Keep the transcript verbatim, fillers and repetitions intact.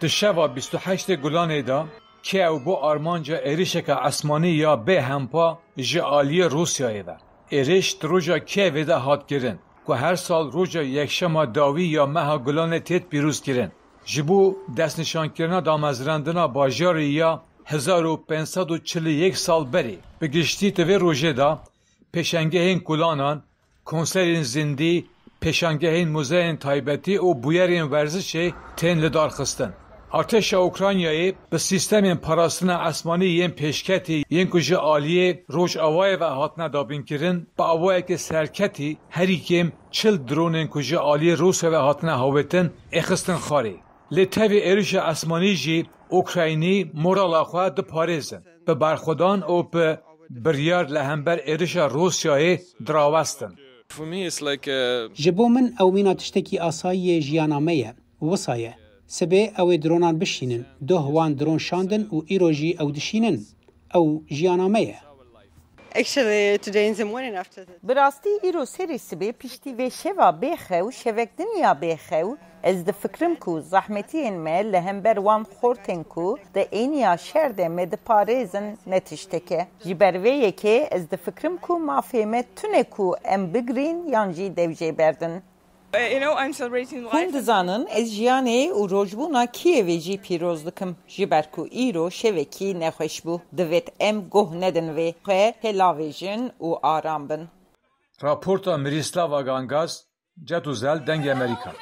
Di şeva bîst û heştê Gulanê de Kiev bû armanca êrişeke esmanî ya bê hempa ji aliyê Rûsyayê ve. Êriş di roja Kievê de hat kirin, ku her sal roja yekşema dawî ya meha Gulanê têt pîrozkirin. Ji bo destnîşankirina damezrandina bajarê ya hezar û pênc sed û çil û yek sal berê, bi giştî di vê rojê de pêşengehên kulanan, konserên zindî, pêşangehên muzeyên taybetî û bûyerên werzişê tên lidarxistin. Artêşa Ukraynayê bi sîstemên parastina esmanî yên pêşketî yên ku ji aliyê Rojavayê ve hatine dabînkirin, bi awayeke serketî herî kêm çil dronên ku ji aliyê Rûsya ve hatine hawêtin êxistin xwarê. Lê tevî êrişa esmanî jî Ukraynî morala xwe diparêzin. Bi berxwedan û bi biryar li hember êrişa Rûsyayê dirawestin. For me, it's like uh, Ji bo min ew mîna tiştekî asayî yê jiyana me ye. Wisa ye. Sibê ew ê dronan bişînin. Doh wan dron şandin û îro jî ew dişînin. Ew jiyana me ye. Actually, today in the morning after the Bi rastî îro serê sibê piştî vê şeva bê xew, şevek din ya bê xew, ez difikirim ku zehmetiyên me li hember wan xortên ku di êniya şer de me diparêzin ne tiştek e. Ji ber vê yekê ez difikirim ku mafê me tune ku em bigirîn yan jî dev jê berdin. Uh, you know, I'm celebrating life. Hûn dizanin ez jiyanê û rojbûna Kiyevê jî pîroz dikim. Ji ber ku îro şevekî nexweş bû. Divêt em guh nedin vê. Xwe helavêjin û aram bin. Raporta Miroslava Gangas, Cetuzel, Dengê Amerîka.